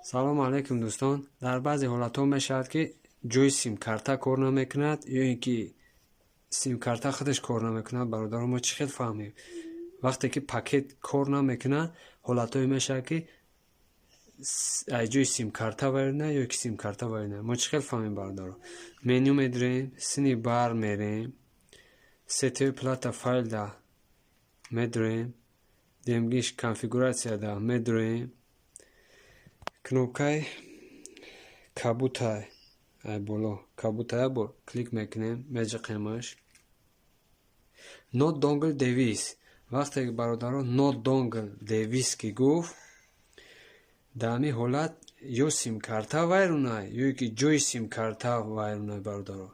Салому алайкум, дӯстон. Дар баъзе ҳолатҳо мешавад, ки ҷои симкарта кор намекунад ё ин ки симкарта худаш кор намекунад. Бародарон, мо чӣ хел фаҳмем? Вақте ки пакет кор намекунад, ҳолатҳое мешавад, ки аз ҷои симкарта вайрона ё ки симкарта вайрона. Мо чӣ хел фаҳмем, бародаро? Меню медирем, сини бар мерем, сетевой плата файлда медурем, демгиш конфигуратсияда медурем, кнопкаи кабутай, ай боло кабутая бо клик мекунем, меҷиқемаш. No dongle device. Вақте ки, бародарон, no dongle device ки гуфт, дар ҳамин ҳолат ё симкарта вайронай, ё ки ҷои симкарта вайронай. Бародаро,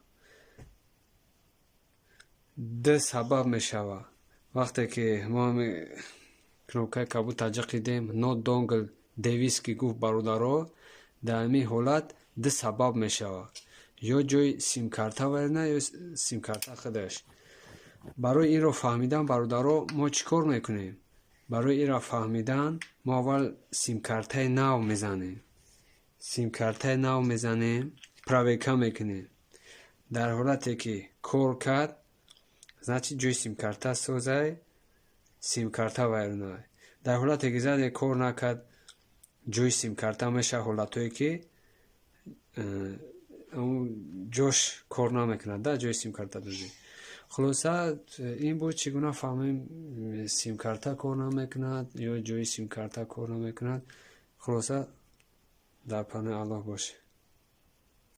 ду сабаб мешавад. Вақте ки мо ҳами кнопкаи кабута ҷиқидем, no dongle device ки гуфт, бародаро, дар ҳамин ҳолат ду сабаб мешавад: ё ҷои симкарта вайрона, ё симкарта худаш. Барои инро фаҳмидан, бародаро, мо чӣ кор мекунем? Барои инро фаҳмидан мо аввал симкартаи нав мезанем. Симкартаи нав мезанем, проверка мекунем. Дар ҳолате ки кор кард, значит, ҷои симкарта созай, симкарта вайронай. Дар ҳолате ки заде, кор накард, ҷои симкарта мешавад. Ҳолатҳое ки ҷош кор намекунад да ҷои симкарта додем. Хулоса, ин буд, чӣ гуна фаҳмем, симкарта кор намекунад ё ҷои симкарта кор намекунад. Хулоса, дар паноҳи Аллоҳ бошед.